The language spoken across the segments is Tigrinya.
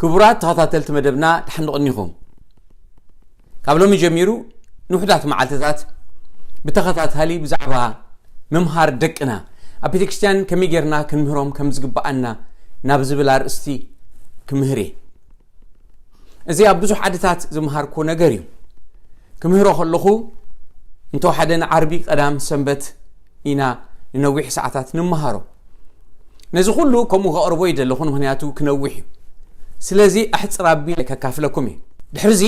ክቡራት ተኸታተልቲ መደብና፣ ደሓን ዶ ቀኒኹም? ካብ ሎሚ ጀሚሩ ንውሑዳት መዓልትታት ብተኸታታሊ ብዛዕባ ምምሃር ደቅና፣ ኣብ ቤተክርስትያን ከመይ ጌርና ክንምህሮም ከም ዝግብኣና ናብ ዝብል ኣርእስቲ ክምህር እየ። እዚ ኣብ ብዙሕ ዓድታት ዝምሃርኩዎ ነገር እዩ። ክምህሮ ከለኹ እንተወሓደ ንዓርቢ፣ ቀዳም፣ ሰንበት ኢና ንነዊሕ ሰዓታት ንምሃሮ። ነዚ ኩሉ ከምኡ ከቕርቦ ይደለኹ፣ ምኽንያቱ ክነዊሕ እዩ። ስለዚ ኣሕጽር ኣቢለ ከካፍለኩም እዩ። ድሕርዚ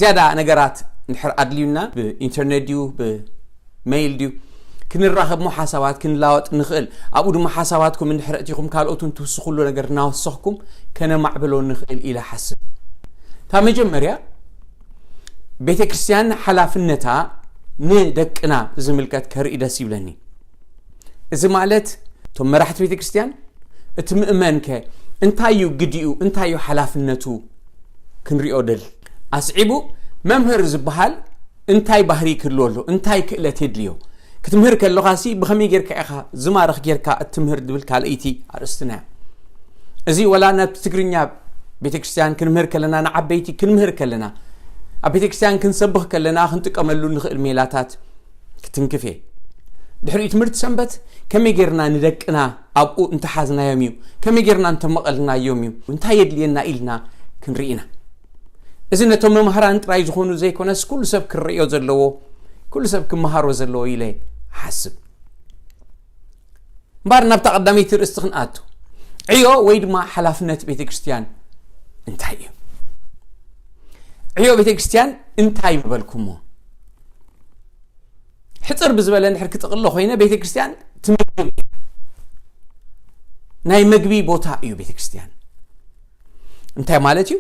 ዝያዳ ነገራት እንድሕር ኣድልዩና ብኢንተርኔት ድዩ ብመይል ድዩ ክንራኸብ እሞ ሓሳባት ክንላወጥ ንኽእል። ኣብኡ ድማ ሓሳባትኩም እንድሕር እቲኹም ካልኦት እውን ትውስኹሉ ነገር እናወሰኽኩም ከነማዕብሎ ንኽእል ኢለ ሓስብ። እታ መጀመርያ ቤተ ክርስቲያን ሓላፍነታ ንደቅና ዝምልከት ከርኢ ደስ ይብለኒ። እዚ ማለት እቶም መራሕቲ ቤተ ክርስቲያን፣ እቲ ምእመንከ እንታይ እዩ ግዲኡ፣ እንታይ እዩ ሓላፍነቱ ክንሪኦ ደል። ኣስዒቡ መምህር ዝበሃል እንታይ ባህሪ ክህልዎ ኣሎ፣ እንታይ ክእለት የድልዮ? ክትምህር ከለኻሲ ብኸመይ ጌርካ ኢኻ ዝማርኽ ጌርካ እትምህር ድብል ካልኣይቲ ኣርእስትና እያ። እዚ ወላ ናብ ትግርኛ ቤተክርስትያን ክንምህር ከለና፣ ንዓበይቲ ክንምህር ከለና፣ ኣብ ቤተክርስትያን ክንሰብኽ ከለና ክንጥቀመሉ ንኽእል ሜላታት ክትንክፍ እየ። ድሕሪኡ ትምህርቲ ሰንበት ከመይ ጌርና ንደቅና ኣብኡ እንተሓዝናዮም እዩ፣ ከመይ ጌርና እንተመቐልናዮም እዩ፣ እንታይ የድልየና ኢልና ክንርኢ ኢና። እዚ ነቶም መምሃራን ጥራይ ዝኾኑ ዘይኮነስ ኩሉ ሰብ ክርእዮ ዘለዎ፣ ኩሉ ሰብ ክመሃሮ ዘለዎ ኢለ እሓስብ። እምበኣር ናብታ ቀዳመይቲ ርእስቲ ክንኣቱ። ዕዮ ወይ ድማ ሓላፍነት ቤተክርስትያን እንታይ እዩ? ዕዮ ቤተክርስትያን እንታይ ምበልኩሞ? ሕጽር ብዝበለ እንድሕር ክጥቕሎ ኮይነ፣ ቤተክርስትያን ትምግብ እያ። ናይ መግቢ ቦታ እዩ ቤተክርስትያን። እንታይ ማለት እዩ?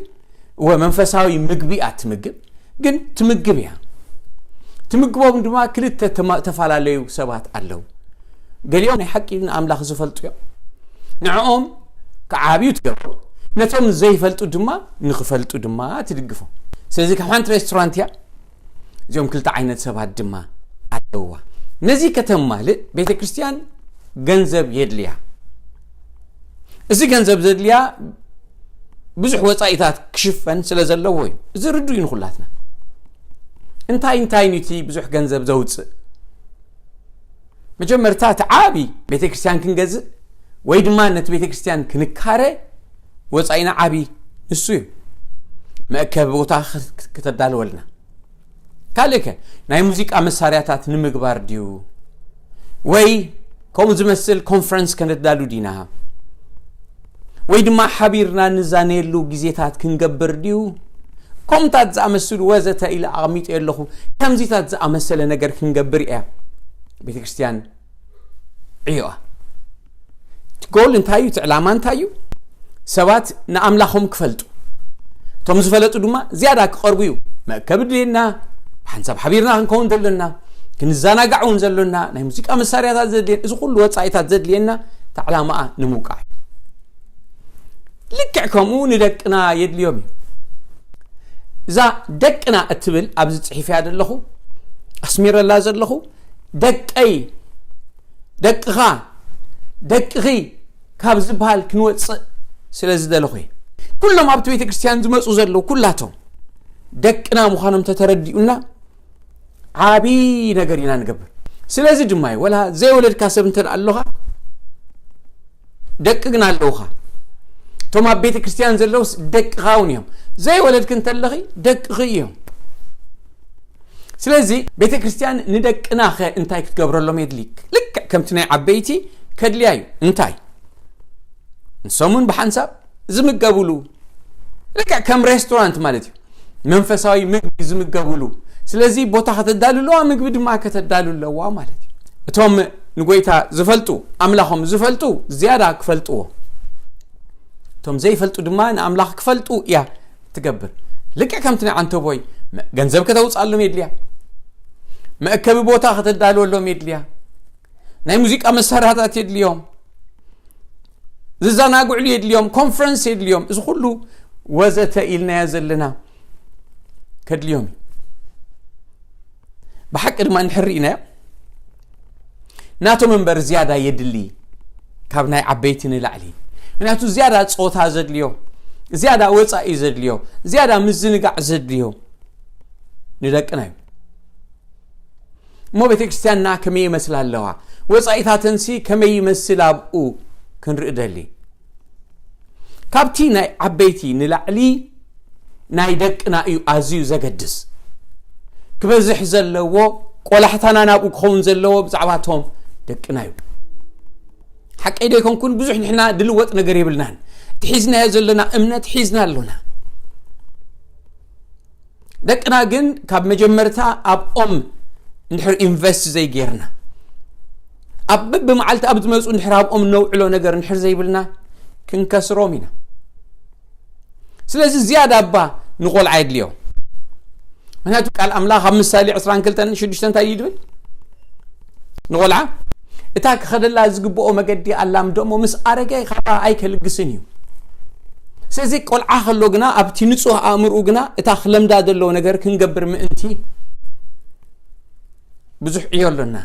እወ መንፈሳዊ ምግቢ እያ ትምግብ፣ ግን ትምግብ እያ። ትምግቦም ድማ ክልተ ተማ-፣ ተፈላለዩ ሰባት ኣለዉ። ገሊኦም ናይ ሓቂ ንኣምላኽ ዝፈልጡ እዮም። ንዕኦም ክዓብዩ ትገብሮም። ነቶም ዘይፈልጡ ድማ ንኽፈልጡ ድማ ትድግፎም። ስለዚ ካብ ሓንቲ ሬስቶራንት እያ እዚኦም ክልተ ዓይነት ሰባት ድማ ኣለውዋ። ነዚ ከተማልእ ቤተ ክርስቲያን ገንዘብ የድልያ። እዚ ገንዘብ ዘድልያ ብዙሕ ወጻኢታት ክሽፈን ስለ ዘለዎ እዩ። እዚ ርዱእ እዩ ንኹላትና። እንታይ እንታይ እዩ እቲ ብዙሕ ገንዘብ ዘውጽእ? መጀመርታ እቲ ዓቢ ቤተ ክርስቲያን ክንገዝእ ወይ ድማ ነቲ ቤተ ክርስቲያን ክንካረ ወጻኢና ዓቢ ንሱ እዩ። መእከቢ ቦታ ክተዳልወልና። ካልእ ከ ናይ ሙዚቃ መሳርያታት ንምግባር ድዩ? ወይ ከምኡ ዝመስል ኮንፈረንስ ከነዳሉ ዲና? ወይ ድማ ሓቢርና ንዛነየሉ ግዜታት ክንገብር ድዩ? ከምታት ዝኣመስሉ ወዘተ ኢለ ኣቐሚጠ ኣለኹ። ከምዚታት ዝኣመሰለ ነገር ክንገብር እያ ቤተ ክርስቲያን ዕዮኣ። እቲ ጎል እንታይ እዩ? እቲ ዕላማ እንታይ እዩ? ሰባት ንኣምላኾም ክፈልጡ፣ እቶም ዝፈለጡ ድማ ዝያዳ ክቐርቡ እዩ። መእከቢ ድልየና፣ ብሓንሳብ ሓቢርና ክንከውን ዘሎና፣ ክንዘናጋዕ እውን ዘሎና፣ ናይ ሙዚቃ መሳርያታት ዘድልየን፣ እዚ ኩሉ ወጻኢታት ዘድልየና እቲ ዕላማኣ ንምውቃዕ እዩ። ልክዕ ከምኡ ንደቅና የድልዮም እዩ። እዛ ደቅና እትብል ኣብዚ ጽሒፍያ ዘለኹ፣ ኣስሚረላ ዘለኹ፣ ደቀይ፣ ደቅኻ፣ ደቅኺ ካብ ዝበሃል ክንወጽእ ስለ ዝደለኹ እየ። ኩሎም ኣብቲ ቤተ ክርስቲያን ዝመጹ ዘለዉ ኩላቶም ደቅና ምዃኖም ተተረዲኡና ዓቢ ነገር ኢና ንገብር። ስለዚ ድማ እዩ ወላ ዘይወለድካ ሰብ እንተ ደኣ ኣሎኻ ደቂ ግን ኣለውኻ። እቶም ኣብ ቤተ ክርስቲያን ዘለውስ ደቅኻ እውን እዮም። ዘይወለድክ እንተለኺ ደቅኺ እዮም። ስለዚ ቤተ ክርስቲያን ንደቅና ኸ እንታይ ክትገብረሎም የድሊ? ልክዕ ከምቲ ናይ ዓበይቲ ከድልያ እዩ። እንታይ? ንሶምን ብሓንሳብ ዝምገብሉ፣ ልክዕ ከም ሬስቶራንት ማለት እዩ። መንፈሳዊ ምግቢ ዝምገብሉ። ስለዚ ቦታ ከተዳሉ ኣለዋ፣ ምግቢ ድማ ከተዳሉ ኣለዋ ማለት እዩ። እቶም ንጎይታ ዝፈልጡ፣ ኣምላኾም ዝፈልጡ ዝያዳ ክፈልጥዎ፣ እቶም ዘይፈልጡ ድማ ንኣምላኽ ክፈልጡ እያ ትገብር። ልክዕ ከምቲ ናይ ዓንተቦይ መ-፣ ገንዘብ ከተውፅኣሎም የድልያ፣ መእከቢ ቦታ ከተዳልወሎም የድልያ፣ ናይ ሙዚቃ መሳርያታት የድልዮም፣ ዝዘናግዕሉ የድልዮም፣ ኮንፈረንስ የድልዮም። እዚ ኩሉ ወዘተ ኢልናዮ ዘለና ከድልዮም እዩ። ብሓቂ ድማ እንድሕር ርኢናዮ ናቶም እምበር ዝያዳ የድሊ ካብ ናይ ዓበይቲ ንላዕሊ። ምክንያቱ ዝያዳ ጾታ ዘድልዮ፣ ዝያዳ ወፃኢ ዘድልዮ፣ ዝያዳ ምዝንጋዕ ዘድልዮ ንደቅና እዩ። እሞ ቤተ ክርስቲያንና ከመይ ይመስላ ኣለዋ? ወፃኢታተንሲ ከመይ ይመስል ኣብኡ ክንርኢ ደሊ። ካብቲ ናይ ዓበይቲ ንላዕሊ ናይ ደቅና እዩ ኣዝዩ ዘገድስ። ክበዝሕ ዘለዎ፣ ቆላሕታና ናብኡ ክኸውን ዘለዎ ብዛዕባቶም ደቅና እዩ። ሓቀይ ዶ ይኮንኩን? ብዙሕ ንሕና ድልወጥ ነገር የብልናን። እቲ ሒዝናዮ ዘለና እምነት ሒዝና ኣሎና። ደቅና ግን ካብ መጀመርታ ኣብኦም እንድሕር ኢንቨስት ዘይጌርና፣ ኣብ በብመዓልቲ ኣብ ዝመፁ እንድሕር ኣብኦም ነውዕሎ ነገር እንድሕር ዘይብልና፣ ክንከስሮም ኢና። ስለዚ ዝያዳ እባ ንቆልዓ የድልዮ። ምክንያቱ ቃል ኣምላኽ ኣብ ምሳሌ ዕስራን ክልተን ሽዱሽተን እንታይ እዩ ዝብል? ንቆልዓ እታ ክኸደላ ዝግብኦ መገዲ ኣላምዶ እሞ ምስ ኣረገ ካብኣ ኣይከልግስን እዩ። ስለዚ ቆልዓ ከሎ ግና ኣብቲ ንጹህ ኣእምርኡ ግና እታ ክለምዳ ዘለዎ ነገር ክንገብር ምእንቲ ብዙሕ ዕዮ ኣሎና።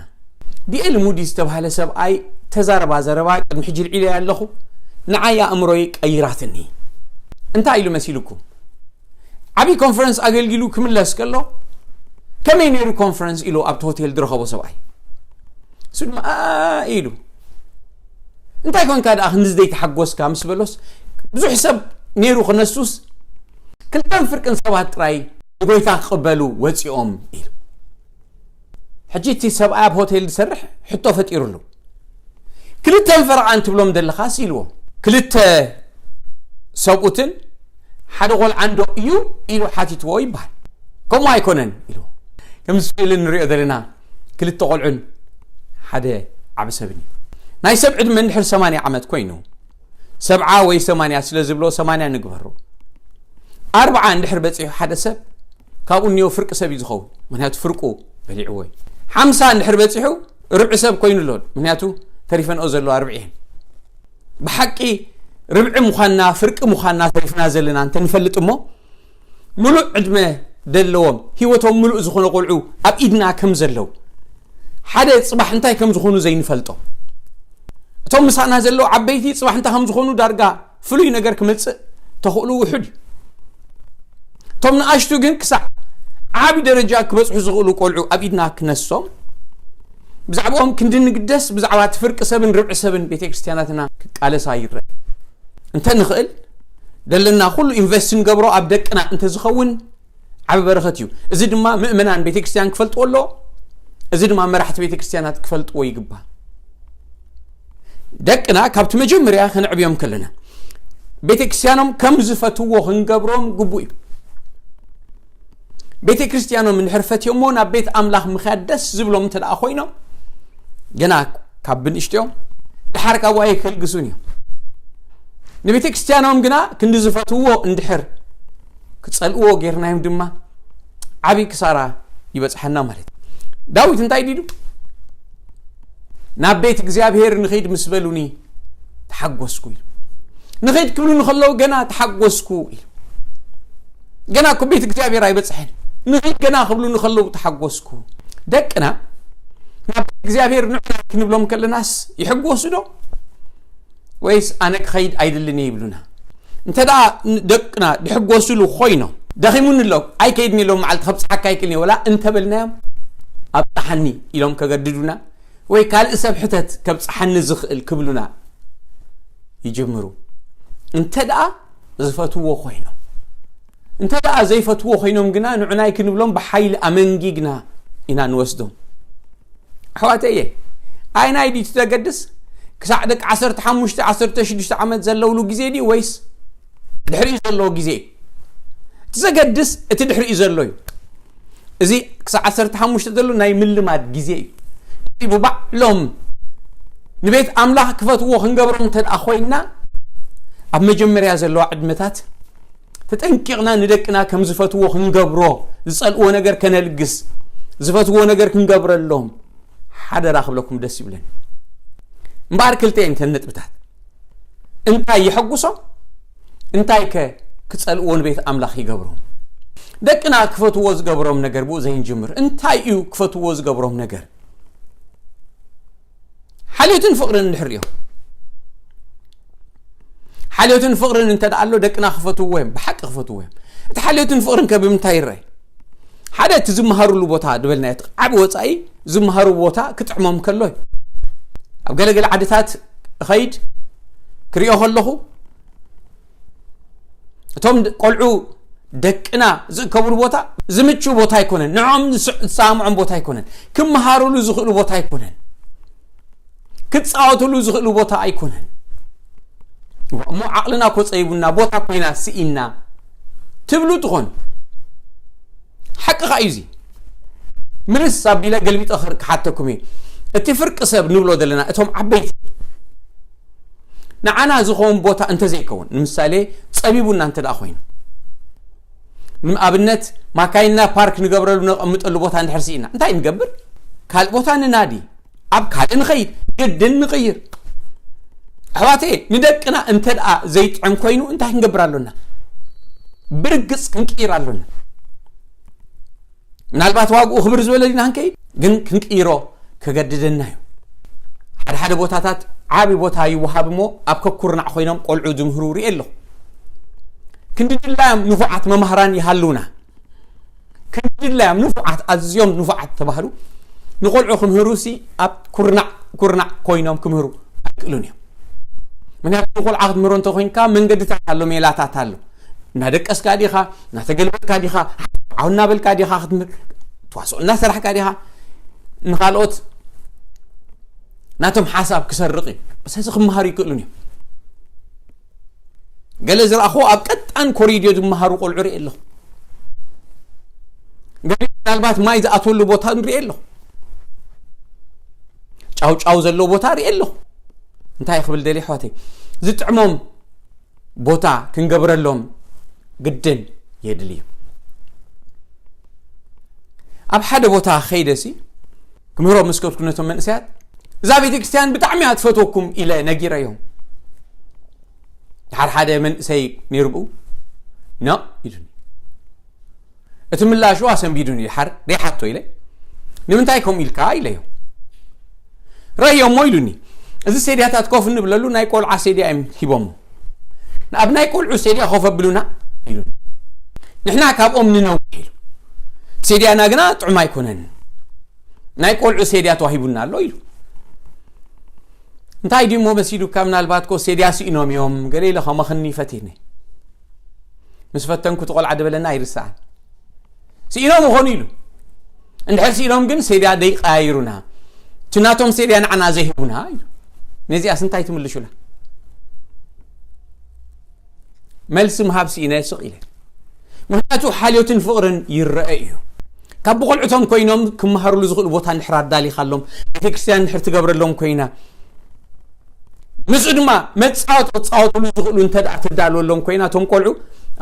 ዲኤል ሙዲ ዝተባህለ ሰብኣይ ተዛረባ ዘረባ ቅድሚ ሕጂ ልዒለያ ኣለኹ፣ ንዓይ ኣእምሮይ ቀይራትኒ። እንታይ ኢሉ መሲልኩም? ዓብዪ ኮንፈረንስ ኣገልጊሉ ክምለስ ከሎ፣ "ከመይ ነይሩ ኮንፈረንስ?" ኢሉ ኣብቲ ሆቴል ዝረኸቦ ሰብኣይ። እሱ ድማ፣ "ኣ" ኢሉ፣ "እንታይ ኮንካ ደኣ ክንድዚ ዘይተሓጎስካ?" ምስ በሎስ፣ "ብዙሕ ሰብ ነይሩ ክነሱስ፣ ክልተን ፍርቅን ሰባት ጥራይ ንጎይታ ክቕበሉ ወፂኦም" ኢሉ። ሕጂ እቲ ሰብኣይ ኣብ ሆቴል ዝሰርሕ ሕቶ ፈጢሩሉ። "ክልተን ፈረቓን ትብሎም ዘለኻስ?" ኢልዎ። "ክልተ ሰብኡትን ሓደ ቆልዓን ዶ እዩ?" ኢሉ ሓቲትዎ ይበሃል። "ከምኡ ኣይኮነን" ኢልዎ። ከም ስእሊ ንሪኦ ዘለና ክልተ ቆልዑን ሓደ ዓቢ ሰብን እዩ። ናይ ሰብ ዕድመ እንድሕር ሰማንያ ዓመት ኮይኑ፣ ሰብዓ ወይ ሰማንያ ስለ ዝብሎ ሰማንያ ንግበሮ። ኣርብዓ እንድሕር በጺሑ ሓደ ሰብ፣ ካብኡ እኒኦ ፍርቂ ሰብ እዩ ዝኸውን፣ ምክንያቱ ፍርቁ በሊዕዎ እዩ። ሓምሳ እንድሕር በጺሑ ርብዒ ሰብ ኮይኑ ኣሎ፣ ምክንያቱ ተሪፈንኦ ዘለዋ ርብዒ እየን። ብሓቂ ርብዒ ምዃንና፣ ፍርቂ ምዃንና ተሪፍና ዘለና እንተንፈልጥ እሞ፣ ምሉእ ዕድመ ዘለዎም፣ ህይወቶም ምሉእ ዝኾነ ቆልዑ ኣብ ኢድና ከም ዘለዉ፣ ሓደ ጽባሕ እንታይ ከም ዝኾኑ ዘይንፈልጦ፣ እቶም ምሳና ዘለዉ ዓበይቲ ጽባሕ እንታይ ከም ዝኾኑ ዳርጋ ፍሉይ ነገር ክመጽእ ተኽእሎ ውሑድ እዩ። እቶም ንኣሽቱ ግን ክሳዕ ዓቢ ደረጃ ክበጽሑ ዝኽእሉ ቆልዑ ኣብ ኢድና ክነሶም፣ ብዛዕባኦም ክንዲ ንግደስ፣ ብዛዕባ እቲ ፍርቂ ሰብን ርብዒ ሰብን ቤተ ክርስቲያናትና ክቃለሳ ይረአ። እንተ ንኽእል፣ ደለና ኩሉ ኢንቨስት ንገብሮ ኣብ ደቅና እንተ ዝኸውን ዓቢ በረኸት እዩ። እዚ ድማ ምእመናን ቤተ ክርስቲያን ክፈልጥዎ ኣለዎ። እዚ ድማ መራሕቲ ቤተ ክርስቲያናት ክፈልጥዎ ይግባእ። ደቅና ካብቲ መጀመርያ ከነዕብዮም ከለና፣ ቤተ ክርስቲያኖም ከም ዝፈትዎ ክንገብሮም ግቡእ እዩ። ቤተ ክርስቲያኖም እንድሕር ፈትዮሞ ናብ ቤት ኣምላኽ ምኽያድ ደስ ዝብሎም እንተ ደኣ ኮይኖም፣ ገና ካብ ብንእሽትኦም፣ ደሓር ካብኡ ኣይከልግሱን እዮም። ንቤተ ክርስቲያኖም ግና ክንዲ ዝፈትዎ እንድሕር ክጸልእዎ ጌርናዮም ድማ፣ ዓቢ ክሳራ ይበጽሓና ማለት እዩ። ዳዊት እንታይ ኢሉ? "ናብ ቤት እግዚኣብሔር ንኺድ ምስ በሉኒ ተሓጎስኩ" ኢሉ። ንኺድ ክብሉ ንኸለዉ ገና "ተሓጎስኩ" ኢሉ። ገና እኮ ቤት እግዚኣብሔር ኣይበጽሐን። ንኺድ ገና ክብሉ ንኸለዉ "ተሓጎስኩ". ደቅና ናብ ቤት እግዚኣብሔር ንዑ ክንብሎም ከለናስ ይሕጎሱ ዶ? ወይስ "ኣነ ክኸይድ ኣይደልን እየ" ይብሉና? እንተ ደኣ ደቅና ድሕጎሱሉ ኮይኖም፣ "ደኺሙኒ ኣሎ፣ ኣይከይድን ኢሎም መዓልቲ ከብጽሓካ ኣይክእልን እየ" ወላ እንተበልናዮም፣ "ኣብጽሓኒ" ኢሎም ከገድዱና፣ ወይ "ካልእ ሰብ ሕተት ከብጽሓኒ ዝኽእል" ክብሉና ይጅምሩ። እንተ ደኣ ዝፈትዎ ኮይኖም። እንተ ደኣ ዘይፈትዎ ኮይኖም ግና፣ ንዑናይ ክንብሎም ብሓይሊ ኣመንጊግና ኢና ንወስዶም። ኣሕዋተየ፣ ኣየናይ ድዩ እቲ ዘገድስ? ክሳዕ ደቂ ዓሰርተ ሓሙሽተ፣ ዓሰርተ ሽዱሽተ ዓመት ዘለውሉ ግዜ ድዩ፣ ወይስ ድሕሪኡ ዘለዎ ግዜ እዩ? እቲ ዘገድስ እቲ ድሕሪኡ ዘሎ እዩ። እዚ ክሳብ ዓሰርተ ሓሙሽተ ዘሎ ናይ ምልማድ ግዜ እዩ። እዚ ብባዕሎም ንቤት ኣምላኽ ክፈትዎ ክንገብሮም እንተ ደኣ ኮይንና፣ ኣብ መጀመርያ ዘለዋ ዕድመታት ተጠንቂቕና ንደቅና ከም ዝፈትዎ ክንገብሮ፣ ዝጸልእዎ ነገር ከነልግስ፣ ዝፈትዎ ነገር ክንገብረሎም ሓደራ ክብለኩም ደስ ይብለኒ። እምበኣር ክልተ እየን እተን ነጥብታት። እንታይ የሐጉሶም? እንታይ ከ ክጸልእዎ ንቤት ኣምላኽ ይገብሮም? ደቅና ክፈትዎ ዝገብሮም ነገር ብኡ ዘይንጅምር። እንታይ እዩ ክፈትዎ ዝገብሮም ነገር? ሓልዮትን ፍቕርን እንድሕር ሪኦም፣ ሓልዮትን ፍቕርን እንተ ደኣ ኣሎ፣ ደቅና ክፈትውዎ እዮም፣ ብሓቂ ክፈትውዎ እዮም። እቲ ሓልዮትን ፍቕርን ከ ብምንታይ ይረኣይ? ሓደ፣ እቲ ዝመሃሩሉ ቦታ ዝበልና፣ እቲ ዓቢ ወጻኢ ዝመሃሩ ቦታ ክጥዕሞም ከሎ እዩ። ኣብ ገለገለ ዓድታት እኸይድ ክሪኦ ከለኹ፣ እቶም ድ-፣ ቆልዑ ደቅና ዝእከቡሉ ቦታ ዝምቹ ቦታ ኣይኮነን። ንዖም ዝስ-፣ ዝሰማምዖም ቦታ ኣይኮነን። ክመሃሩሉ ዝኽእሉ ቦታ ኣይኮነን። ክጻወቱሉ ዝኽእሉ ቦታ ኣይኮነን። እሞ ዓቕልና እኮ ጸይቡና፣ ቦታ ኮይና ስኢና ትብሉ ትኾኑ። ሓቂ ኸኣ እዩ እዚ። ምልስ ኣቢለ ገልቢጠ ክር-፣ ክሓተኩም እየ። እቲ ፍርቂ ሰብ ንብሎ ዘለና፣ እቶም ዓበይቲ፣ ንዓና ዝኸውን ቦታ እንተዘይከውን፣ ንምሳሌ፣ ጸቢቡና እንተ ደኣ ኮይኑ፣ ንኣብነት፣ ማካይንና ፓርክ ንገብረሉ፣ ነቐምጠሉ ቦታ እንድሕር ስኢና፣ እንታይ ንገብር? ካልእ ቦታ ንናዲ፣ ኣብ ካልእ ንኸይድ፣ ግድን ንቕይር። ኣሕዋተየ፣ ንደቅና እንተ ደኣ ዘይጥዕም ኮይኑ፣ እንታይ ክንገብር ኣሎና? ብርግጽ ክንቅይር ኣሎና። ምናልባት ዋግኡ ክብር ዝበለ ዲና ክንከይድ፣ ግን ክንቅይሮ ከገድደና እዩ። ሓደ ሓደ ቦታታት ዓቢ ቦታ ይወሃብ እሞ፣ ኣብ ከኩርናዕ ኮይኖም ቆልዑ ዝምህሩ ርእየ ኣለኹ። ክንዲ ድላዮም ንፉዓት መማህራን ይሃልውና። ክንዲ ድላዮም ንፉዓት፣ ኣዝዮም ንፉዓት ተባህሉ፣ ንቆልዑ ክምህሩሲ ኣብ ኩርናዕ ኩርናዕ ኮይኖም ክምህሩ ኣይክእሉን እዮም። ምክንያቱ ንቆልዓ ክትምህሮ እንተኮይንካ መንገድታት ኣሎ፣ ሜላታት ኣሎ። እናደቀስካ ዲኻ፣ እናተገልበጥካ ዲኻ፣ ዓው እናበልካ ዲኻ ክትምህር፣ ተዋስኦ እናሰራሕካ ዲኻ፣ ንኻልኦት ናቶም ሓሳብ ክሰርቕ እዩ። ስለዚ ክመሃሩ ይክእሉን እዮም። ገለ ዝረኣኹዎ ኣብ ቀጣን ኮሪድዮ ዝመሃሩ ቆልዑ ርኢ ኣለኹ። ገለ ምናልባት ማይ ዝኣትወሉ ቦታ ንርኢ ኣለኹ። ጫው ጫው ዘለዎ ቦታ ርኢ ኣለኹ። እንታይ ክብል ደልየ ኣሕዋተይ? ዝጥዕሞም ቦታ ክንገብረሎም ግድን የድልዩ። ኣብ ሓደ ቦታ ከይደሲ ክምህሮም ምስ ከድኩ ነቶም መንእሰያት፣ "እዛ ቤተ ክርስቲያን ብጣዕሚ እያ ትፈትወኩም" ኢለ ነጊረዮም። ድሓር ሓደ መንእሰይ ነይሩ ብኡ፣ "ኖ" ኢሉኒ። እቲ ምላሹ ኣሰንቢዱኒ። ድሓር ደይሓቶ ኢለ፣ "ንምንታይ ከምኡ ኢልካ?" ኢለዮ። "ረእዮሞ" ኢሉኒ። "እዚ ሴድያታት ኮፍ እንብለሉ ናይ ቆልዓ ሴድያ እዮም ሂቦሞ። ንኣብ ናይ ቆልዑ ሴድያ ኮፍ ኣብሉና" ኢሉኒ። "ንሕና ካብኦም ንነውሕ" ኢሉ። "ሴድያና ግና ጥዑም ኣይኮነን። ናይ ቆልዑ ሴድያ ተዋሂቡና ኣሎ" ኢሉ። እንታይ ድዩ እሞ መሲሉካ? ምናልባት ኮ ሴድያ ስኢኖም እዮም፣ ገለ ኢለ ከመኽኒ ፈቲነ። ምስ ፈተንኩ እቲ ቆልዓ ድበለና ኣይርስዓን። "ስኢኖም ይኾኑ" ኢሉ። "እንድሕር ስኢኖም ግን ሴድያ ደይቀያይሩና፣ እቲ ናቶም ሴድያ ንዓና ዘይህቡና" ኢሉ። ነዚኣስ እንታይ ትምልሹላ? መልሲ ምሃብ ስኢነ ስቕ ኢለ። ምኽንያቱ ሓልዮትን ፍቕርን ይረአ እዩ። ካብ ብቆልዕቶም ኮይኖም ክመሃሩሉ ዝኽእሉ ቦታ እንድሕር ኣዳሊኻሎም፣ ቤተክርስትያን እንድሕር ትገብረሎም ኮይና፣ ምስኡ ድማ መጻወቲ ክጻወቱሉ ዝኽእሉ እንተ ደኣ ትዳልወሎም ኮይና፣ እቶም ቆልዑ፣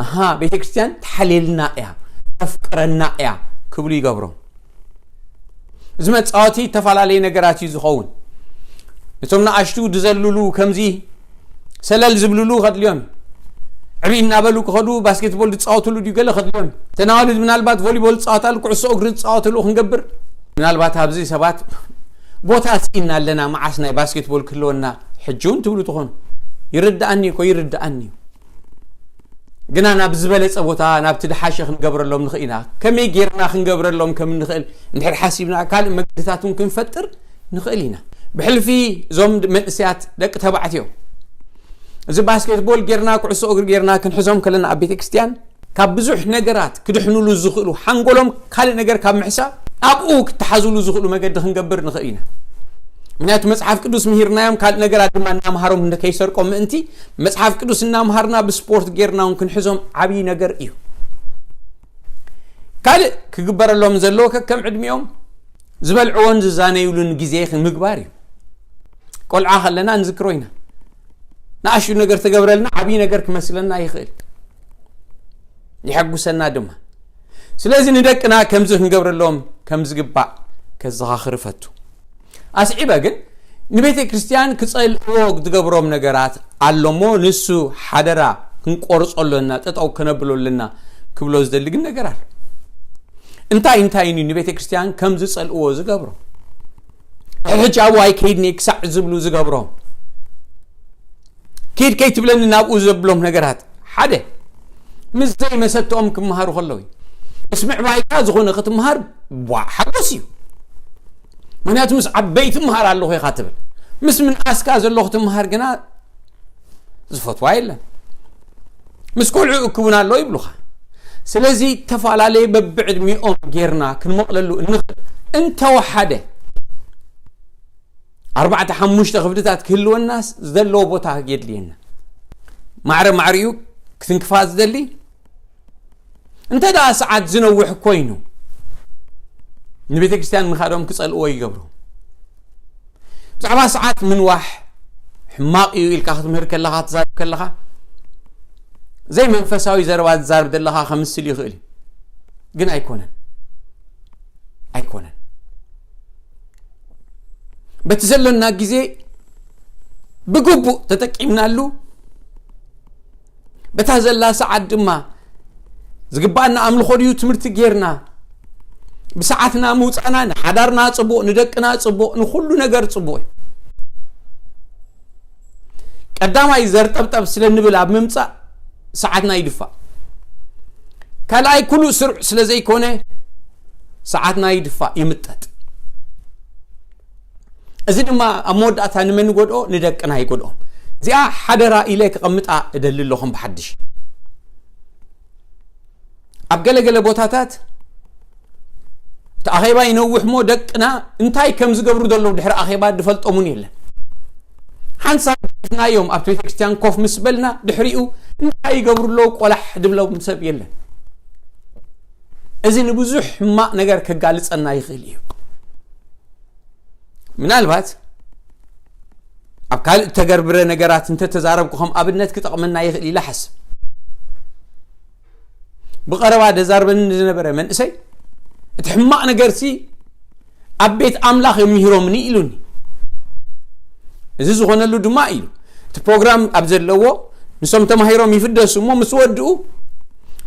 ኣሃ፣ ቤተክርስትያን ትሓልየልና እያ፣ ተፍቅረና እያ ክብሉ ይገብሮም። እዚ መጻወቲ ዝተፈላለየ ነገራት እዩ ዝኸውን። እቶም ንኣሽቱ ዝዘልሉ ከምዚ ሰለል ዝብልሉ ከድልዮም እዩ። ዕብይ እናበሉ ክኸዱ ባስኬትቦል ዝጻወትሉ ድዩ ገለ ከድልዮም እዩ። ተናዋልድ ምናልባት ቮሊቦል ዝጻወታሉ፣ ኩዕሶ እግሪ ዝጻወትሉ ክንገብር፣ ምናልባት ኣብዚ ሰባት ቦታ ስኢና ኣለና፣ መዓስ ናይ ባስኬትቦል ክህልወና፣ ሕጂ እውን ትብሉ ትኾኑ። ይርድኣኒ እኮ፣ ይርድኣኒ እዩ። ግና ናብ ዝበለጸ ቦታ፣ ናብቲ ድሓሸ ክንገብረሎም ንኽእል ኢና። ከመይ ጌርና ክንገብረሎም ከም እንኽእል እንድሕር ሓሲብና፣ ካልእ መገድታት እውን ክንፈጥር ንኽእል ኢና። ብሕልፊ እዞም መንእሰያት ደቂ ተባዕትዮ፣ እዚ ባስኬትቦል ጌርና፣ ኩዕሶ እግሪ ጌርና ክንሕዞም ከለና ኣብ ቤተ ክርስቲያን፣ ካብ ብዙሕ ነገራት ክድሕኑሉ ዝኽእሉ፣ ሓንጎሎም ካልእ ነገር ካብ ምሕሳብ ኣብኡ ክተሓዙሉ ዝኽእሉ መገዲ ክንገብር ንኽእል ኢና። ምክንያቱ መጽሓፍ ቅዱስ ምሂርናዮም፣ ካልእ ነገራት ድማ እናምሃሮም እንደ ከይሰርቆም ምእንቲ፣ መጽሓፍ ቅዱስ እናምሃርና ብስፖርት ጌርና እውን ክንሕዞም ዓብዪ ነገር እዩ። ካልእ ክግበረሎም ዘለዎ ከከም ዕድሚኦም ዝበልዕዎን ዝዛነዩሉን ግዜ ምግባር እዩ። ቆልዓ ከለና ንዝክሮ ኢና። ንኣሽቱ ነገር ተገብረልና ዓብዪ ነገር ክመስለና ይኽእል፣ የሐጉሰና ድማ። ስለዚ ንደቅና ከምዚ ክንገብረሎም ከም ዝግባእ ከዘኻኽር እፈቱ። ኣስዒበ ግን ንቤተ ክርስቲያን ክጸልእዎ ዝገብሮም ነገራት ኣሎ እሞ፣ ንሱ ሓደራ ክንቆርጾ ኣሎና፣ ጠጠው ከነብሎ ኣለና ክብሎ ዝደሊ ግን ነገር ኣሎ። እንታይ እንታይ እዩ ንቤተ ክርስቲያን ከም ዝጸልእዎ ዝገብሮ? ሕጂ ኣብኡ ኣይከይድን እየ ክሳዕ ዝብሉ ዝገብሮም? ኪድ ከይትብለኒ ናብኡ ዘብሎም ነገራት ሓደ፣ ምስ ዘይመሰትኦም ክመሃሩ ከለዉ እዩ። ምስ ምዕባይካ ዝኾነ ክትመሃር፣ ዋ፣ ሓጎስ እዩ። ምክንያቱ ምስ ዓበይቲ ትመሃር ኣለኹ ኢኻ ትብል። ምስ ምንኣስካ ዘሎ ክትመሃር ግና ዝፈትዋ የለን። ምስ ቆልዑ እክቡን ኣሎ ይብሉኻ። ስለዚ ተፈላለየ በብዕድሚኦም ጌርና ክንመቕለሉ እንኽእል እንተወሓደ ኣርባዕተ ሓሙሽተ ክፍልታት ክህልወናስ ዘለዎ ቦታ የድልየና። ማዕረ ማዕሪኡ ክትንክፋ ዝደሊ እንተ ደኣ ሰዓት ዝነውሕ ኮይኑ ንቤተ ክርስቲያን ምኻዶም ክጸልእዎ ይገብሩ። ብዛዕባ ሰዓት ምንዋሕ ሕማቕ እዩ ኢልካ ክትምህር ከለኻ፣ ትዛረብ ከለኻ ዘይመንፈሳዊ ዘረባ ትዛረብ ዘለኻ ከምስል ይኽእል እዩ። ግን ኣይኮነን። ኣይኮነን። በቲ ዘሎና ግዜ ብግቡእ ተጠቂምናሉ፣ በታ ዘላ ሰዓት ድማ ዝግባኣና ኣምልኾ ድዩ ትምህርቲ ጌርና፣ ብሰዓትና ምውፃእና ንሓዳርና ጽቡቕ፣ ንደቅና ጽቡቕ፣ ንኹሉ ነገር ጽቡቕ እዩ። ቀዳማይ ዘርጠብጠብ ስለ ንብል ኣብ ምምጻእ ሰዓትና ይድፋእ። ካልኣይ ኩሉ ስሩዕ ስለ ዘይኮነ ሰዓትና ይድፋእ፣ ይምጠጥ። እዚ ድማ ኣብ መወዳእታ ንመን ይጎድኦ? ንደቅና ይጎድኦም። እዚኣ ሓደራ ኢለ ክቐምጣ እደሊ ኣለኹም ብሓድሽ። ኣብ ገለገለ ቦታታት እቲ ኣኼባ ይነውሕ እሞ ደቅና እንታይ ከም ዝገብሩ ዘለዉ ድሕሪ ኣኼባ ዝፈልጦም እውን የለን። ሓንሳብ ናዮም ኣብቲ ቤተክርስትያን ኮፍ ምስ በልና ድሕሪኡ እንታይ ይገብሩ ኣለዉ ቆላሕ ድብሎም ሰብ የለን። እዚ ንብዙሕ ሕማቕ ነገር ከጋልጸና ይኽእል እዩ። ምናልባት ኣብ ካልእ ተገርብረ ነገራት እንተተዛረብኩ ከም ኣብነት ክጠቕመና ይኽእል ኢለ ሓስብ። ብቐረባ ደዛርበኒ ዝነበረ መንእሰይ እቲ ሕማቕ ነገርሲ ኣብ ቤት ኣምላኽ እዮም ምሂሮምኒ ኢሉኒ። እዚ ዝኾነሉ ድማ ኢሉ እቲ ፕሮግራም ኣብ ዘለዎ ንሶም ተማሂሮም ይፍደሱ እሞ ምስ ወድኡ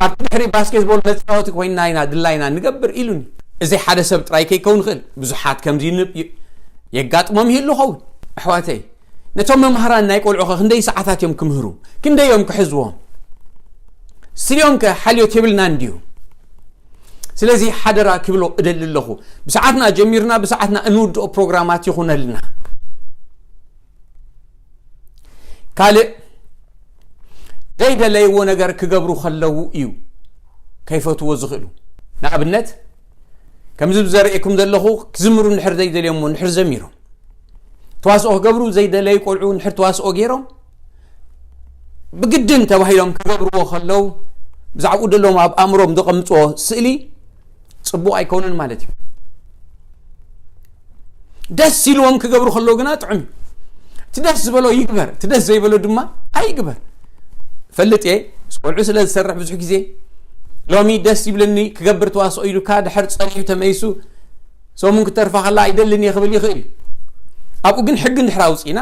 ኣብቲ ድሕሪ ባስኬትቦል መፃወቲ ኮይንና ኢና ድላይና ንገብር ኢሉኒ። እዚ ሓደ ሰብ ጥራይ ከይከውን ይኽእል፣ ብዙሓት ከምዚ ን- የ- የጋጥሞም ይህሉ ኸውን። ኣሕዋተይ፣ ነቶም መምሃራን ናይ ቆልዑኸ ክንደይ ሰዓታት እዮም ክምህሩ? ክንደይ እዮም ክሕዝዎም? ስሊዮምከ ሓልዮት የብልናን ድዩ? ስለዚ ሓደራ ክብሎ እደሊ ኣለኹ፣ ብሰዓትና ጀሚርና ብሰዓትና እንውድኦ ፕሮግራማት ይኹነልና። ካልእ ዘይደለይዎ ነገር ክገብሩ ከለዉ እዩ ከይፈትዎ ዝኽእሉ። ንኣብነት ከምዚ ብዘርእየኩም ዘለኹ ክዝምሩ እንድሕር ዘይደልዮሞ እንድሕር ዘሚሮም ተዋስኦ ክገብሩ ዘይደለዩ ቆልዑ እንድሕር ተዋስኦ ገይሮም ብግድን ተባሂሎም ክገብርዎ ከለዉ ብዛዕባኡ ደለዎም ኣብ ኣእምሮም ዘቐምፅዎ ስእሊ ፅቡቕ ኣይኮኑን ማለት እዩ። ደስ ኢልዎም ክገብሩ ከለዉ ግና ጥዑም እዩ። እቲ ደስ ዝበሎ ይግበር፣ እቲ ደስ ዘይበሎ ድማ ኣይግበር። ፈልጥ እየ፣ ምስ ቆልዑ ስለ ዝሰርሕ ብዙሕ ግዜ ሎሚ ደስ ይብለኒ ክገብር ተዋስኦ ኢሉካ ድሕር ፀኒሑ ተመይሱ ሰሙን ክተርፋ ከላ ኣይደልን እየ ክብል ይኽእል እዩ። ኣብኡ ግን ሕጊ እንድሕር ኣውፂእና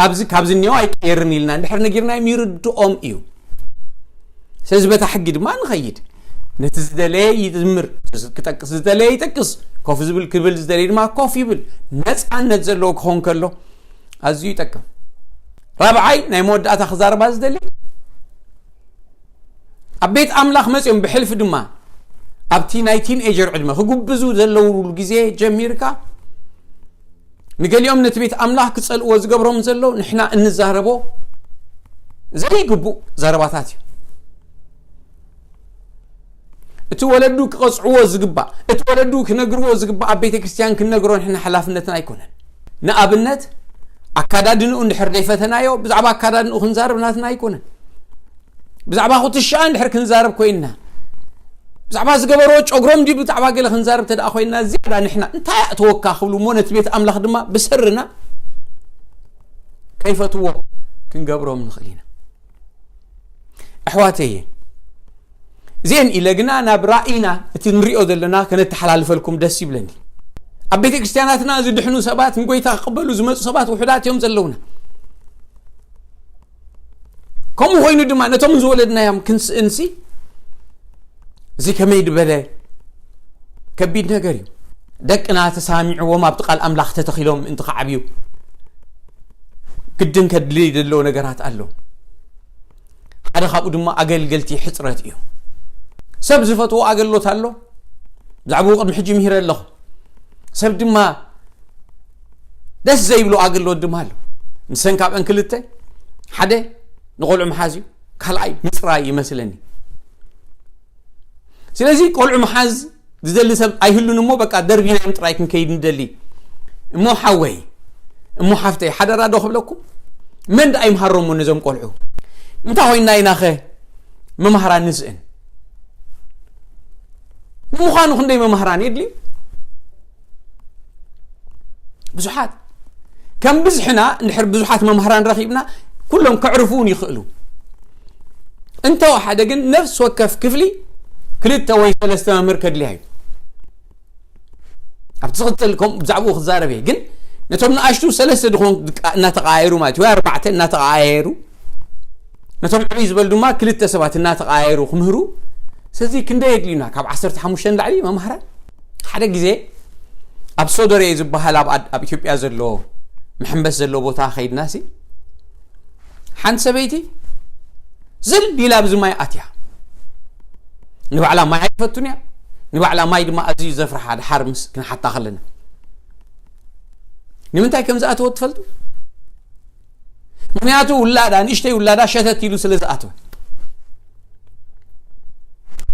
ኣብዚ ካብዚ እኒኦ ኣይቀየርን ኢልና እንድሕር ነጊርናዮም ይርድኦም እዩ። ስለዚ በታ ሕጊ ድማ ንኸይድ። ነቲ ዝደለየ ይዝምር፣ ክጠቅስ ዝደለየ ይጠቅስ፣ ኮፍ ዝብል ክብል ዝደለየ ድማ ኮፍ ይብል። ነፃነት ዘለዎ ክኸውን ከሎ ኣዝዩ ይጠቅም። ራብዓይ ናይ መወዳእታ ክዛረባ ዝደሊ ኣብ ቤት ኣምላኽ መፅኦም ብሕልፊ ድማ ኣብቲ ናይ ቲን ኤጀር ዕድመ ክጉብዙ ዘለውሉ ግዜ ጀሚርካ ንገሊኦም ነቲ ቤት ኣምላኽ ክጸልእዎ ዝገብሮም ዘሎ ንሕና እንዛረቦ ዘይግቡእ ዘረባታት እዩ። እቲ ወለዱ ክቐጽዕዎ ዝግባእ፣ እቲ ወለዱ ክነግርዎ ዝግባእ ኣብ ቤተ ክርስቲያን ክንነግሮ ንሕና ሓላፍነትና ኣይኮነን። ንኣብነት ኣካዳድንኡ እንድሕር ዘይፈተናዮ ብዛዕባ ኣካዳድንኡ ክንዛረብ ናትና ኣይኮነን። ብዛዕባ ኩትሻ እንድሕር ክንዛረብ ኮይንና ብዛዕባ ዝገበርዎ ጨጉሮም ድዩ ብዛዕባ ገለ ክንዛረብ ተደኣ ኮይንና ዝያዳ ንሕና እንታይ ኣእተወካ ክብሉ እሞ ነቲ ቤት ኣምላኽ ድማ ብስርና ከይፈትዎ ክንገብሮም ንኽእል ኢና። ኣሕዋተየ እዚአን ኢለ ግና ናብ ራእይና እቲ ንሪኦ ዘለና ከነተሓላልፈልኩም ደስ ይብለኒ። ኣብ ቤተ ክርስቲያናትና ዝድሕኑ ሰባት ንጎይታ ክቕበሉ ዝመፁ ሰባት ውሑዳት እዮም ዘለውና። ከምኡ ኮይኑ ድማ ነቶም ዝወለድናዮም ክንስእንሲ እዚ ከመይ ዝበለ ከቢድ ነገር እዩ። ደቅና ተሳሚዕዎም ኣብቲ ቃል ኣምላኽ ተተኺሎም ምእንቲ ክዓብዩ ግድን ከድልይ ዘለዎ ነገራት ኣሎ። ሓደ ካብኡ ድማ ኣገልገልቲ ሕፅረት እዩ። ሰብ ዝፈትዎ ኣገልግሎት ኣሎ። ብዛዕባኡ ቅድሚ ሕጂ ምሂረ ኣለኹ። ሰብ ድማ ደስ ዘይብሎ ኣገልግሎት ድማ ኣሎ። ንሰን ካብአን ክልተ፣ ሓደ ንቆልዑ ምሓዝ እዩ፣ ካልኣይ ምፅራይ ይመስለኒ። ስለዚ ቆልዑ ምሓዝ ዝደሊ ሰብ ኣይህሉን እሞ በቃ ደርቢና ምጥራይ ክንከይድ ንደሊ። እሞ ሓወይ፣ እሞ ሓፍተይ፣ ሓደራ ዶ ክብለኩም፣ መን ደኣ ይምሃሮሞ ነዞም ቆልዑ? እንታይ ኮይንና ኢናኸ መማህራን ንስእን? ንምዃኑ ክንደይ መማህራን የድልዩ? ብዙሓት። ከም ብዝሕና እንድሕር ብዙሓት መማህራን ረኺብና፣ ኩሎም ከዕርፉ እውን ይኽእሉ። እንተወሓደ ግን ነፍሲ ወከፍ ክፍሊ ክልተ ወይ ሰለስተ መምህር ከድልያ እዩ። ኣብቲ ዝቕፅል ከምኡ ብዛዕባኡ ክዛረብ እየ። ግን ነቶም ንኣሽቱ ሰለስተ ድኾን እናተቐያየሩ ማለት እዩ፣ ወይ ኣርባዕተ እናተቐያየሩ፣ ነቶም ዕብይ ዝበሉ ድማ ክልተ ሰባት እናተቐያየሩ ክምህሩ። ስለዚ ክንደይ የድልዩና? ካብ ዓሰርተ ሓሙሽተ ንላዕሊ መማህራን። ሓደ ግዜ ኣብ ሶደሬ ዝበሃል ኣብ ኣድ-፣ ኣብ ኢትዮጵያ ዘሎ መሐንበስ ዘለዎ ቦታ ከይድና ሲ ሓንቲ ሰበይቲ ዝል ኢላ ኣብዚ ማይ ኣትያ። ንባዕላ ማይ ኣይትፈቱን እያ። ንባዕላ ማይ ድማ ኣዝዩ ዘፍርሓ ድሓር ምስ ክንሓታ ከለና። ንምንታይ ከም ዝኣተወት ትፈልጡ? ምኽንያቱ ውላዳ፣ ንእሽተይ ውላዳ ሸተት ኢሉ ስለ ዝኣተወ።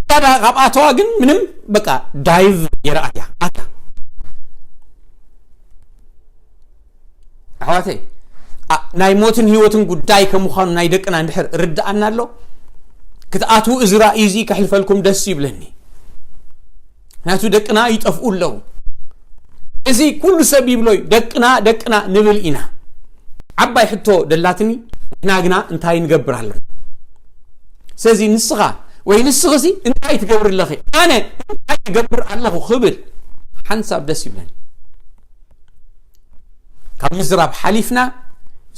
ውላዳ ካብ ኣተዋ ግን ምንም በቃ ዳይቭ የርኣት እያ። ኣታ። ኣሕዋተይ፣ ኣ-፣ ናይ ሞትን ህይወትን ጉዳይ ከም ምዃኑ ናይ ደቅና እንድሕር ርድኣና ኣሎ፣ ክትኣትዉ እዚ ራእይ እዚ ከሕልፈልኩም ደስ ይብለኒ። ምክንያቱ ደቅና ይጠፍኡ ኣለዉ። እዚ ኩሉ ሰብ ይብሎ እዩ፣ ደቅና፣ ደቅና ንብል ኢና። ዓባይ ሕቶ ደላትኒ፣ ንሕና ግና እንታይ ንገብር ኣለና? ስለዚ ንስኻ ወይ ንስኽሲ እንታይ ትገብር ኣለኺ? ኣነ እንታይ ትገብር ኣለኹ ክብል ሓንሳብ ደስ ይብለኒ። ካብ ምዝራብ ሓሊፍና፣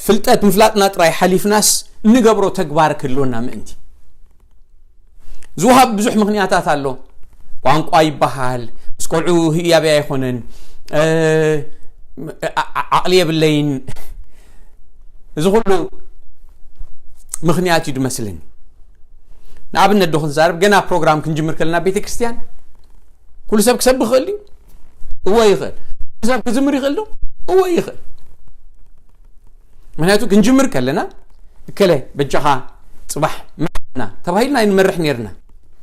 ፍልጠት ምፍላጥና ጥራይ ሓሊፍናስ እንገብሮ ተግባር ክህልወና ምእንቲ። ዝወሃብ ብዙሕ ምኽንያታት ኣሎ። ቋንቋ ይበሃል፣ ምስ ቆልዑ ህያብ ኣይኮነን፣ እ፣ ዓ-፣ ዓ-፣ ዓቕሊ የብለይን። እዚ ኩሉ ምኽንያት እዩ ዝመስለኒ። ንኣብነት ዶ ክንዛረብ፣ ገና ፕሮግራም ክንጅምር ከለና ቤተ ክርስቲያን ኩሉ ሰብ ክሰብኽ ይኽእል ድዩ? እወ ይኽእል። ኩሉ ሰብ ክዝምር ይኽእል ዶ? እወ ይኽእል። ምክንያቱ ክንጅምር ከለና፣ "እከለ በጃኻ ጽባሕ ምርሓና" ተባሂልና ኣይንመርሕ ነርና።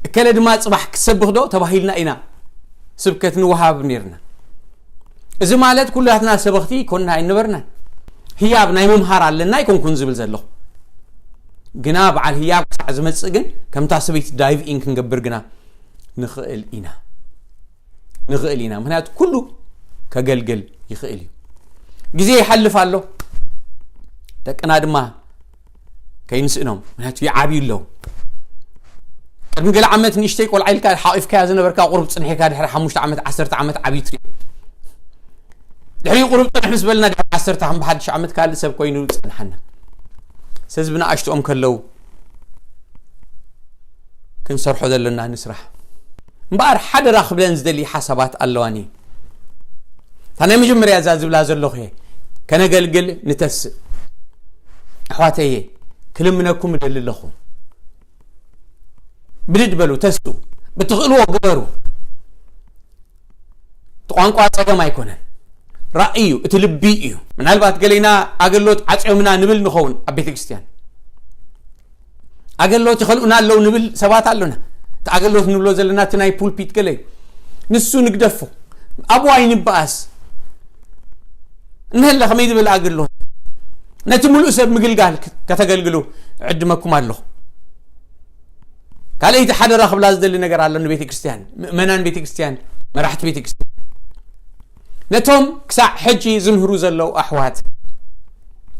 "እከለ ድማ ጽባሕ ክትሰብኽ ዶ?" ተባሂልና ኢና ስብከት ንወሃብ ነርና። እዚ ማለት ኩላትና ሰበኽቲ ኮንና ኣይነበርናን። ህያብ ናይ ምምሃር ኣለና ኣይኮንኩን ዝብል ዘለኹ። ግና በዓል ህያብ ክሳዕ ዝመጽእ ግን ከምታ ሰበይቲ ዳይቭ ኢን ክንገብር ግና ንኽእል ኢና። ንኽእል ኢና። ምክንያቱ ኩሉ ከገልግል ይኽእል እዩ። ግዜ ይሓልፍ ኣሎ። ደቅና ድማ ከይንስእኖም። ምክንያቱ ይዓብዩ ኣለዉ። ቅድሚ ገለ ዓመት ንእሽተይ ቆልዓ ኢልካ ሓቒፍካያ ዝነበርካ ቁሩብ ጽንሒካ ድሕሪ ሓሙሽተ ዓመት፣ ዓሰርተ ዓመት ዓብዩ ትርኢ። ድሕሪ ቁሩብ ጽንሕ ምስ በልና ድሕሪ ዓሰርተ ከም ብሓድሽ ዓመት ካልእ ሰብ ኮይኑ ጸንሓና። ስለዚ ብንኣሽትኦም ከለዉ ክንሰርሖ ዘለና ንስራሕ። እምበኣር ሓደራ ክብለን ዝደሊ ሓሳባት ኣለዋኒ። እታ ናይ መጀመርያ እዛ ዝብላ ዘለኹ እየ፣ ከነገልግል ንተስእ። ኣሕዋተየ፣ ክልምነኩም እደሊ ኣለኹ። ብድድ በሉ፣ ተስኡ፣ ብትኽእልዎ ግበሩ። እቲ ቋንቋ ጸገም ኣይኮነን። ራእይ እዩ፣ እቲ ልቢ እዩ። ምናልባት ገሌና ኣገሎት ዓጽዮምና ንብል ንኸውን ኣብ ቤተ ክርስቲያን። ኣገሎት ይኸልኡና ኣለዉ ንብል ሰባት ኣሎና። እቲ ኣገሎት ንብሎ ዘለና እቲ ናይ ፑልፒት ገለ እዩ። ንሱ ንግደፎ። ኣብኡ ኣይንበኣስ። እንሀለ ከመይ ዝበለ ኣገሎት? ነቲ ምሉእ ሰብ ምግልጋል ክ-፣ ከተገልግሉ እዕድመኩም ኣለኹ። ካልኣይቲ ሓደራ ክብላ ዝደሊ ነገር ኣሎ ንቤተ ክርስቲያን፣ ምእመናን ቤተ ክርስቲያን፣ መራሕቲ ቤተ ክርስቲያን። ነቶም ክሳዕ ሕጂ ዝምህሩ ዘለዉ ኣሕዋት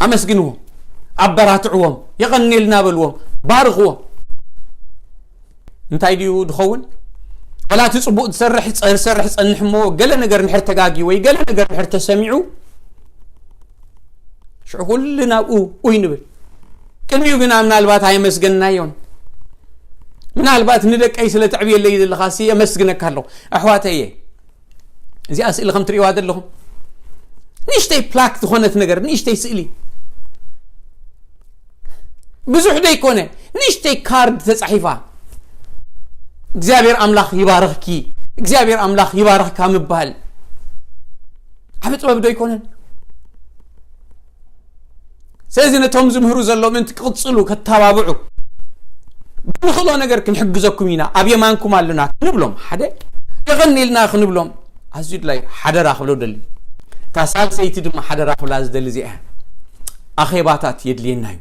ኣመስግንዎም፣ ኣበራትዕዎም፣ የቐንየልና በልዎም፣ ባርኽዎም። እንታይ ድዩ ድኸውን? ዋላ እቲ ጽቡቕ ዝሰርሕ፣ ዝሰርሕ ጸንሕ እሞ ገለ ነገር እንድሕር ተጋግዩ ወይ ገለ ነገር እንድሕር ተሰሚዑ፣ ሽዑ ኩሉ ናብኡ ኡይ ንብል። ቅድሚኡ ግና ምናልባት ኣየመስገንናዮን። ምናልባት ንደቀይ ስለ ተዕብየለይ ዘለኻሲ የመስግነካ ኣለኹ። ኣሕዋተየ፣ እዚኣ ስእሊ ከም ትርእይዋ ዘለኹም፣ ንእሽተይ ፕላክ ዝኾነት ነገር፣ ንእሽተይ ስእሊ። ብዙሕ ዘይኮነ ንእሽተይ ካርድ ተጻሒፋ እግዚኣብሔር ኣምላኽ ይባርኽኪ፣ እግዚኣብሔር ኣምላኽ ይባርኽካ ምባል ዓብ ጥበብ ዶ ኣይኮነን? ስለዚ ነቶም ዝምህሩ ዘለዉ ምእንቲ ክቕጽሉ ከተባብዑ ብንኽእሎ ነገር ክንሕግዘኩም ኢና፣ ኣብ የማንኩም ኣለና ክንብሎም፣ ሓደ የቐንየልና ክንብሎም ኣዝዩ ድላይ ሓደራ ክብሎ ደሊ። እታ ሳልሰይቲ ድማ ሓደራ ክብላ ዝደሊ እዚኣ እያ። ኣኼባታት የድልየና እዩ።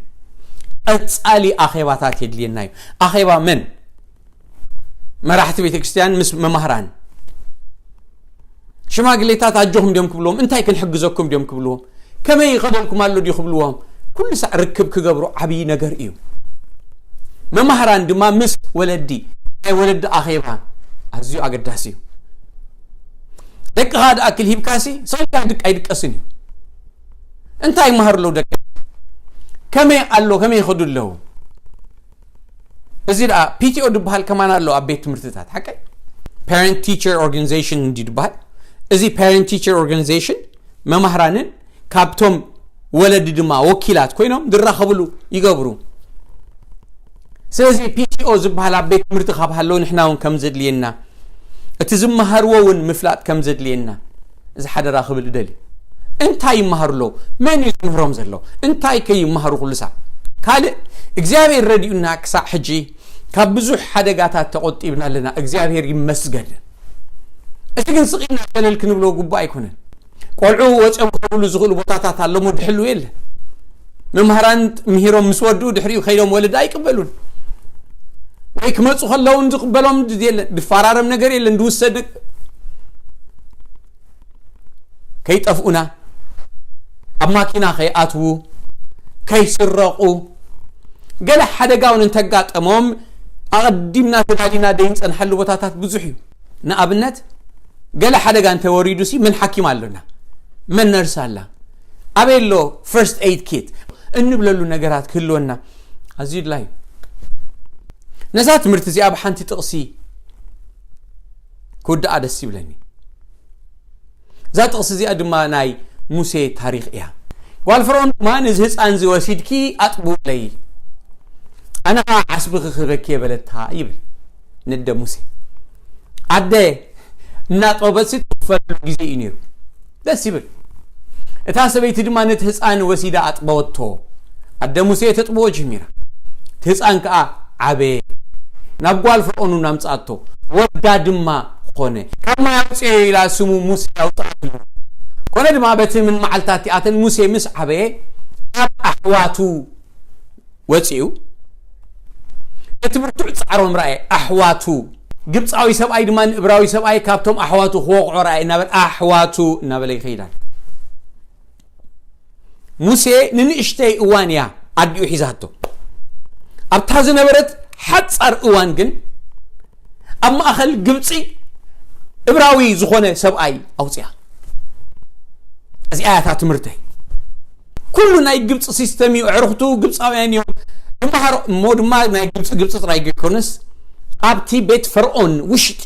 ቀጻሊ ኣኼባታት የድልየና እዩ። ኣኼባ መን? መራሕቲ ቤተክርስትያን ምስ መማህራን። ሽማግሌታት ኣጆኹም ድዮም ክብልዎም፣ እንታይ ክንሕግዘኩም ድዮም ክብልዎም፣ ከመይ ይኸደልኩም ኣሎ ድዩ ክብልዎም፣ ኩሉ ሳዕ ርክብ ክገብሩ ዓብዪ ነገር እዩ። መማህራን ድማ ምስ ወለዲ፣ ናይ ወለዲ ኣኼባ ኣዝዩ ኣገዳሲ እዩ። ደቅኻ ድኣክል ሂብካሲ ሰብካ ድቃ ኣይድቀስን እዩ። እንታይ ይመሃሩ ኣለዉ ደቂ? ከመይ ኣሎ፣ ከመይ ይኸዱ ኣለዉ? እዚ ደኣ ፒቲኦ ድበሃል ከማን ኣሎ ኣብ ቤት ትምህርትታት፣ ሓቀይ? Parent Teacher Organization እንዲ ድበሃል። እዚ Parent Teacher Organization መማህራንን ካብቶም ወለዲ ድማ ወኪላት ኮይኖም ዝራኸብሉ ይገብሩ። ስለዚ ፒቲኦ ዝበሃል ኣብ ቤት ትምህርቲ ካብ ሃለዉ ንሕና እውን ከም ዘድልየና፣ እቲ ዝመሃርዎ እውን ምፍላጥ ከም ዘድልየና እዚ ሓደራ ክብል እደሊ። እንታይ ይመሃሩ ኣለዉ? መን እዩ ዝምህሮም ዘሎ? እንታይ ከ ይመሃሩ ኩሉ ሳዕ? ካልእ እግዚኣብሔር ረዲኡና ክሳዕ ሕጂ ካብ ብዙሕ ሓደጋታት ተቖጢብና ኣለና። እግዚኣብሔር ይመስገን። እቲ ግን ስቕ ኢልና ሸለል ክንብሎ ግቡእ ኣይኮነን። ቆልዑ ወፂኦም ክኸድሉ ዝኽእሉ ቦታታት ኣለሞ ድሕልው የለን። መምህራን ምሂሮም ምስ ወድኡ ድሕሪኡ ከይዶም ወለዲ ኣይቅበሉን። ወይ ክመፁ ከለውን ዝቕበሎም የለን። ድፈራረም ነገር የለን። ድውሰድ ነገር ከይጠፍኡና፣ ኣብ ማኪና ከይኣትዉ፣ ከይስረቑ፣ ገለ ሓደጋ እውን እንተጋጠሞም ኣቐዲምና ተዳሊና ደይንጸንሐሉ ቦታታት ብዙሕ እዩ። ንኣብነት ገለ ሓደጋ እንተወሪዱሲ መን ሓኪም ኣሎና? መን ነርስ ኣላ? ኣበይ ኣሎ ፈርስት ኤይድ ኪት እንብለሉ ነገራት ክህልወና ኣዝዩ ድላይ እዩ። ነዛ ትምህርቲ እዚኣ ብሓንቲ ጥቕሲ ክውድኣ ደስ ይብለኒ። እዛ ጥቕሲ እዚኣ ድማ ናይ ሙሴ ታሪኽ እያ። ጓል ፈርዖን ድማ ነዚ ህፃን እዚ ወሲድኪ ኣጥብወለይ፣ ኣነ ኸዓ ዓስቢ ክህበኪ እየ በለታ ይብል ነደ ሙሴ። ኣደ እናጠበትሲ ትኽፈለሉ ግዜ እዩ ነይሩ። ደስ ይብል። እታ ሰበይቲ ድማ ነቲ ህፃን ወሲዳ ኣጥበወቶ። ኣደ ሙሴ ተጥብዎ ጀሚራ። እቲ ህፃን ከዓ ዓበየ። ናብ ጓል ፈርዖን እውን ኣምፅኣቶ። ወዳ ድማ ኾነ። ካብ ማይ ኣውፅኤዮ ኢላ ስሙ ሙሴ ኣውፅኣትሉ። ኮነ ድማ በቲ ምን መዓልታት እቲኣተን ሙሴ ምስ ዓበየ ካብ ኣሕዋቱ ወፂኡ እቲ ብርቱዕ ፃዕሮም ረኣየ። ኣሕዋቱ ግብፃዊ ሰብኣይ ድማ ንእብራዊ ሰብኣይ ካብቶም ኣሕዋቱ ክወቕዖ ረኣየ እናበለ ኣሕዋቱ እናበለ ይኸይዳል። ሙሴ ንንእሽተይ እዋን እያ ኣዲኡ ሒዛቶ። ኣብታ ዝነበረት ሓፃር እዋን ግን ኣብ ማእኸል ግብፂ እብራዊ ዝኾነ ሰብኣይ ኣውፅያ። እዚኣ እያ እታ ትምህርተይ። ኩሉ ናይ ግብፂ ሲስተም እዩ። ኣዕርኽቱ ግብፃውያን እዮም። ንመሃሮ እሞ ድማ ናይ ግብፂ ግብፂ ጥራይ ዘይኮነስ ኣብቲ ቤት ፈርዖን ውሽጢ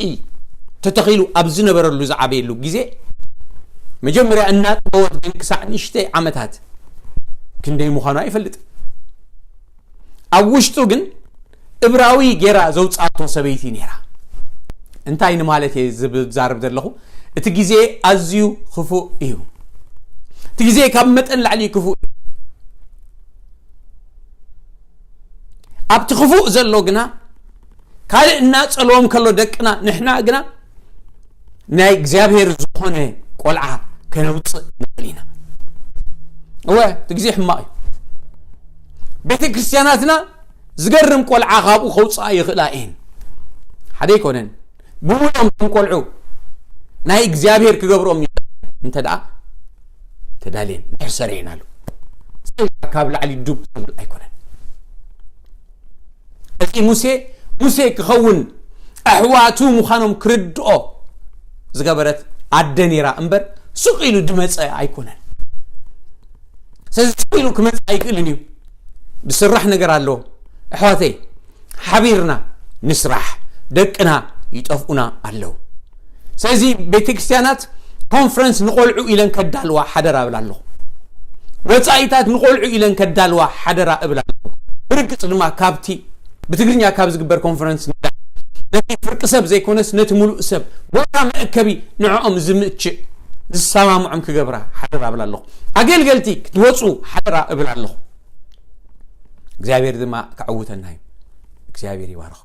ተተኺሉ ኣብ ዝነበረሉ ዝዓበየሉ ግዜ መጀመርያ እናጥበወት ግን ክሳዕ ንእሽተይ ዓመታት ክንደይ ምዃኑ ኣይፈልጥን። ኣብ ውሽጡ ግን እብራዊ ጌራ ዘውፃቶ ሰበይቲ ነይራ። እንታይ ንማለት እየ ዝብ- ዝዛረብ ዘለኹ? እቲ ግዜ ኣዝዩ ክፉእ እዩ። እቲ ግዜ ካብ መጠን ላዕሊ ክፉእ እዩ። ኣብቲ ክፉእ ዘሎ ግና ካልእ እናጸልዎም ከሎ ደቅና ንሕና ግና ናይ እግዚኣብሔር ዝኾነ ቆልዓ ከነውፅእ ንኽእል ኢና። እወ እቲ ግዜ ሕማቕ እዩ። ቤተ ክርስቲያናትና ዝገርም ቆልዓ ካብኡ ከውፅኣ ይኽእላ እየን። ሓደ ኣይኮነን። ብውሎም ከም ቆልዑ ናይ እግዚኣብሔር ክገብሮም ይኽእል እንተ ደኣ ተዳልየን ድሕር ሰሪዕናሉ። ካብ ላዕሊ ዱብ ዝብል ኣይኮነን። እዚ ሙሴ ሙሴ ክኸውን ኣሕዋቱ ምዃኖም ክርድኦ ዝገበረት ኣደ ነይራ እምበር ስቕ ኢሉ ድመፀ ኣይኮነን። ስለዚ ስቕ ኢሉ ክመፅእ ኣይክእልን እዩ። ዝስራሕ ነገር ኣሎ። ኣሕዋተይ ሓቢርና ንስራሕ። ደቅና ይጠፍኡና ኣለዉ። ስለዚ ቤተክርስትያናት ኮንፈረንስ ንቆልዑ ኢለን ከዳልዋ ሓደራ እብል ኣለኹ። ወፃኢታት ንቆልዑ ኢለን ከዳልዋ ሓደራ እብል ኣለኹ። ብርግጽ ድማ ካብቲ ብትግርኛ ካብ ዝግበር ኮንፈረንስ ንዳ ነቲ ፍርቂ ሰብ ዘይኮነስ ነቲ ሙሉእ ሰብ ቦታ መእከቢ ንዕኦም ዝምችእ ዝሰማምዖም ክገብራ ሓደራ እብል ኣለኹ። ኣገልገልቲ ክትወፁ ሓደራ እብል ኣለኹ። እግዚኣብሔር ድማ ከዕውተና እዩ። እግዚኣብሔር ይባርኹ።